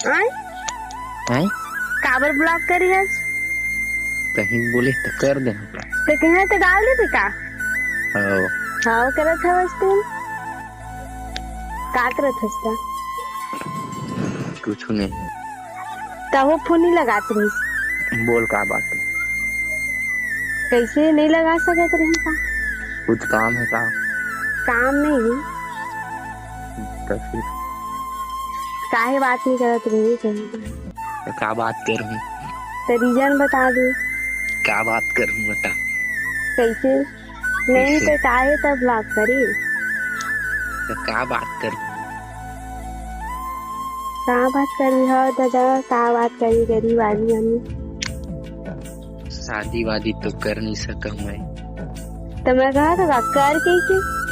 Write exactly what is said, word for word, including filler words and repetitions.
आय? आय? काबर block करे हस? कहीं बोले तो कर दे। तो कहीं तो डाल दे का? हाँ। हाँ, करत हवस तू। का करत हस त? कुछ नहीं। तब वो फोन नहीं लगात रहिस। बोल, का बात है? कैसे नहीं लगा सकत रही का? कुछ काम है का? काम नहीं। तो फिर? काहे बात नहीं करत रही कहीं? तो का बात करूँ? तो reason बता दे। का बात करूँ, बता। कैसे? नहीं कैसे? तो काहे तब block करी? तो का बात करूँ? का बात करी हो दादा, का बात करी, गरीब आदमी हमी। शादी वादी तो कर नहीं सका मैं। तो मैं कहा था, कर कैसे?